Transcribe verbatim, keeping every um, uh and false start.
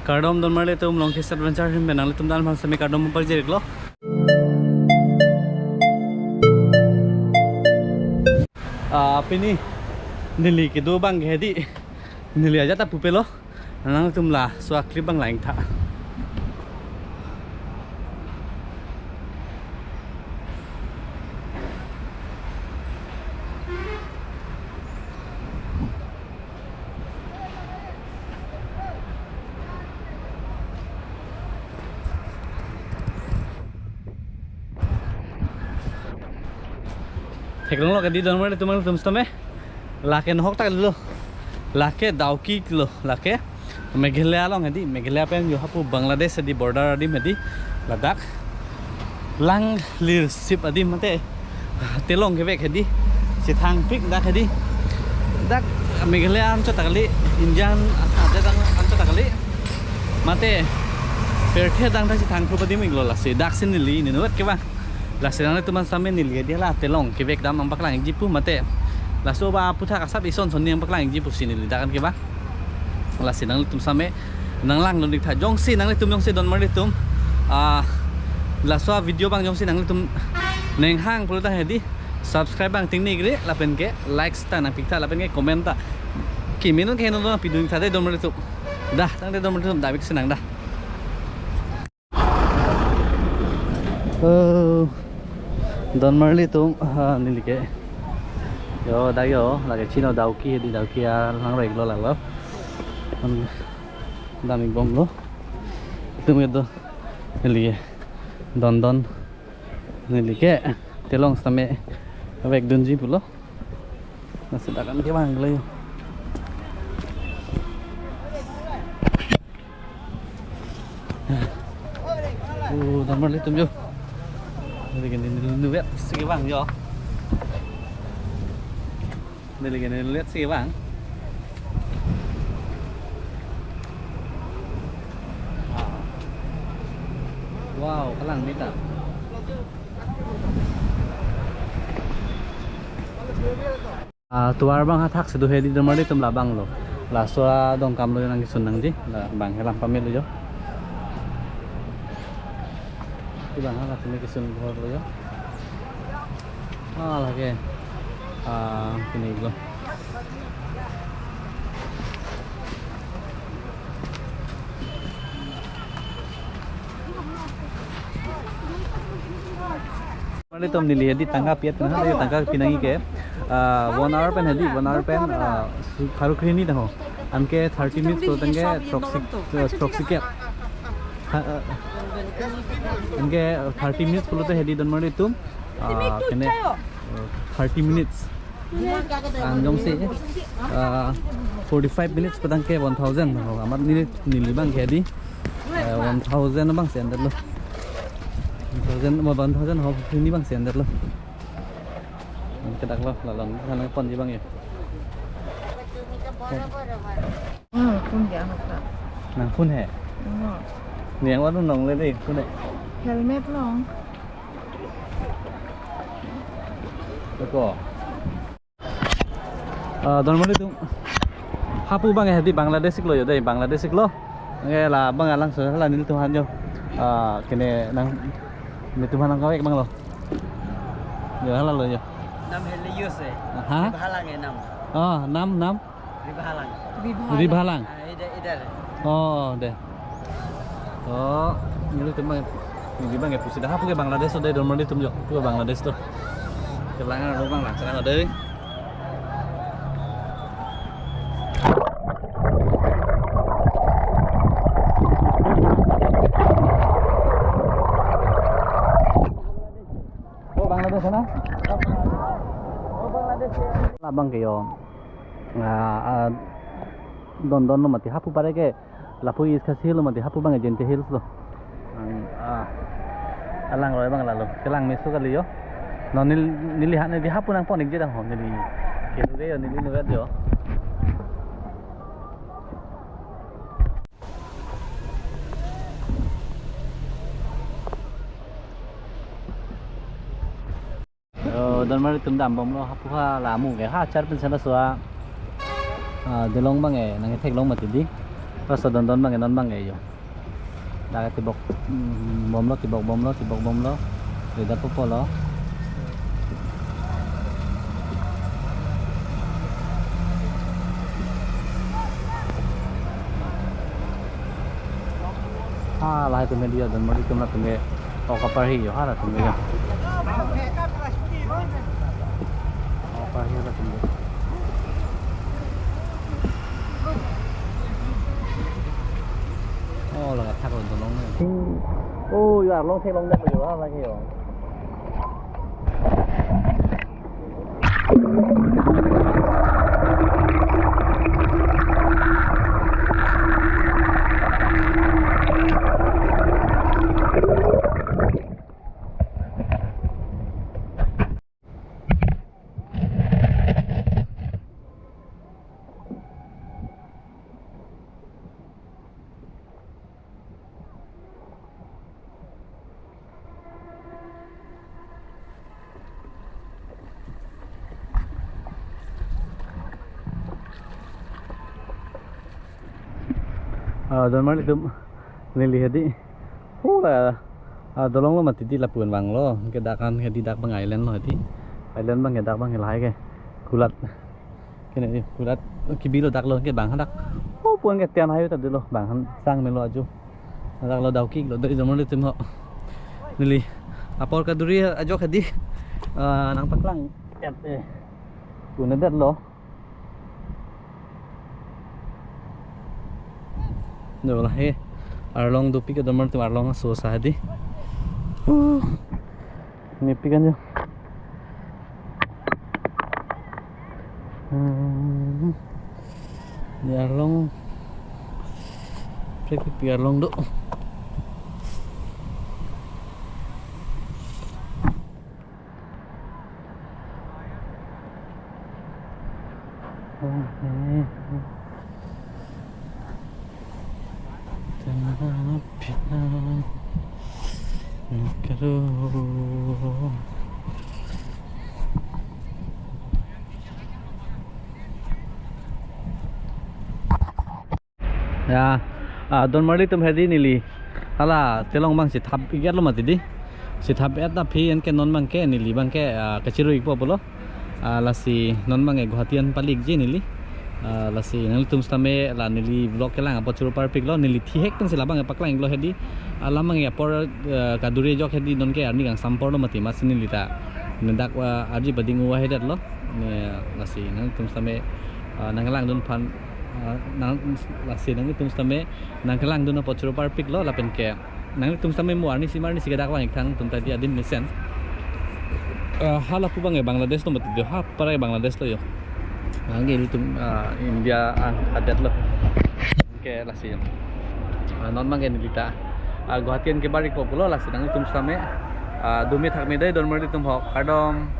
Kardom donmarli atum, Longkis Adventure ahin pen nanglitum dan aphan semi kardom pajir-iklo. Ah, pini neli kedo abang ke hedi, neli ajat ta pupelo. Nangtum laso a-clip abang lang-ik tha. Theklonglo ke hedi donmarli atum, atum sitame. Lake nohok ta kali lo. Lake Dawki lo. Lake Meghalaya along hedi. Meghalaya pen jo hapu Bangladesh hedi, border adim hedi. Ladak lang lir sip adim mate telong kevek hedi. Chethangpik dak hedi. Dak Meghalaya anchot ta kali, India an-, adet an-, anchot ta kali. Mate pirthe adang ta chethangprup adim-iklo lasi. Daksi neli ne inutvet ke abang. Lasi nanglitum aphan sitame neli hedi la telong kevek dam nangpaklang-ikji pu mate. Laso ba aputhak asap ison son nangpaklang-ikji pusi neli dak an ke abang. Lasi nanglitum sitame nanglangdun-ik tha. Jongsi nanglitum, jongsi donmarli atum, ah, laso a-video abang jongsi nanglitum nang hang pulo ta hedi, subscribe abang ting-ikri, lapen ke like ta nangpik tha, lapen ke comment ta. Kimi non ke non pidun-ik tha dei donmarli atum. Dah, tangte donmarli atum, damik sinang dah. Oh, donmarli atum, ah, neli ke. Yo, dak yo, lake chini Dawki hedi, Dawki alang rek lo lalo. An, damik bomlo. Itum ke do, neli ke. Don don. Neli ke telong sitame vekdunji pulo. Lasi dak an ke abang lo yo. Oh, donmarli atum yo. Neli ke ne inutvet si ke abang yo. Neli ke ne inutvet si ke abang. Wow, kalang mita. Ah, tovar abang hathak si do hedi donmarli atum, labang lo. Laso adong kam lo nangkesun nangji. Labang helam pamelo yo. Labang hathak si nangkesun bhor lo yo. Ah, lake. Ah, pini lo. Donmarli atum, neli hedi tangka pi-et na, hedi tangka pinangji ke. Ah, one hour pen hedi, one hour pen, ah, su-, pharo krehini tangho. Anke thirty minutes pulo tangte throksi, ah, throksi ke. Ha, ah, anke thirty minutes pulote hedi donmarli atum. Ah, kene, ah, thirty minutes. Ang jongsi, ah, forty-five minutes pu tangte one thousand. Oh, amat neli, neli abang ke hedi, eh, one thousand abang si an-det lo. One thousand, one thousand ho, neli abang si an-det lo. Ke dak lo, la along, sana ponji abang yo. Hmm, phone dia hasta. Nang phone he? Hmm. Ni yang wadu nong le dei, phone he. Helmet long. Beko. Ah, donmarli atum. Hapu abang hedi Bangladesh-ik lo yo dei, Bangladesh-ik lo. Nge labang alangso la nelitum aphan yo. Ah, kene nang, nelitum aphan nangkavek abang lo. Yo, hala lo yo. Nam heli yus eh. Aha. Bhalang eh nam. Oh, nam, nam. Ribhalang. Ribhalang. Ah, idhar, idhar. Oh, dei. Oh, nelitum abang, neli abang ke pusi dah, hapu ke Bangladesh dei, donmarli atum yo, hapu ke Bangladesh do. Kelang arlo abang lang, kelang dei. Oh, Bangladesh na? Labang ke yo. Ah, ah, don don lo mati, hapu pare ke lapu East Khasi Hills lo mati, hapu abang Jaintia Hills lo. Ang, ah, alangroi abang lalo. Kelang meso kali yo. Non nel-, neli ha, neli hapu nangpon-ikji tangho, neli. Kelu ke yo, neli inutvet yo. Oh, donmarli atum, dambomlo, hapu ha lamu ke, ha char pen sana so a, ah, delong abang eh, nangketheklong mati dei. Pas don don bang non bang yo. Dak tibok, mm, bomlo, tibok bomlo, tibok bomlo. Rida popo lo. Ah, lahai atum ke dia, don marli atum latum ke. Oh, kaparhi yo, hala atum ke yo. Oh, kaparhi latum ke. Oh, la thak lo dolong ne. Oh, yo arlong theklong det yo, hala ke yo. Ah, don marli atum, neli hedi. Hula, ah, dolong lo mati di lapu-an vanglo. Ke dak an hedi dak bang island lo hedi. Island bang ke dak bang ke lahai ke. Kulat. Kene kulat kebi lo dak lo ke bang hadak. Oh, pu-an ke tian hai ta dolo bang han sang melo ajo. Dak lo daukik lo dari don marli atum ho. Neli apor kaduri ajok hedi. Ah, nangpaklang. Et, eh. Pune det lo. Do lahai arlong dopik ke don marli atum, arlong aso sa hedi. Uh. Nepik an yo. Hmm. Di arlong. Prek pi arlong do. Ya, ah, don marli atum hedi neli hala telong bang si thap ik-et lo mati di. Si thap et aphi anke non bang ke neli bang ke, ah, kachirui ikpo pulo. Ah, lasi non bang ke Guwahati an pali ikji neli. Ah, lasi nanglitum sitame la neli vlog kelang apot choro parpik lo, neli thihek pen si labang ke paklang iklo hedi. Ah, labang ke apor, ah, kaduri ajok hedi non ke arni kangsam apor lo mati, amatsi neli ta nedak, ah, arje pading u ahedet lo. Ne, lasi nanglitum sitame, ah, nangkelangdun aphan, ah, nang, lasi nanglitum sitame nangkelangdun apot choro parpik lo lapen ke nanglitum sitame mo arnisi ma arnisi ke dak lang ik tha, tum ta di adim mesen. Ah, hala pu bang ke Bangladesh lo mati di, ha para ke Bangladesh lo yo. Nang ke ilitum, ah, India an adet lo. Ke lasi. Ah, non bang ke neli ta, ah, Guwahati an kebar ikpo pulo, lasi nanglitum sitame, ah, dome thakme dei don marli atum ho. Kardom.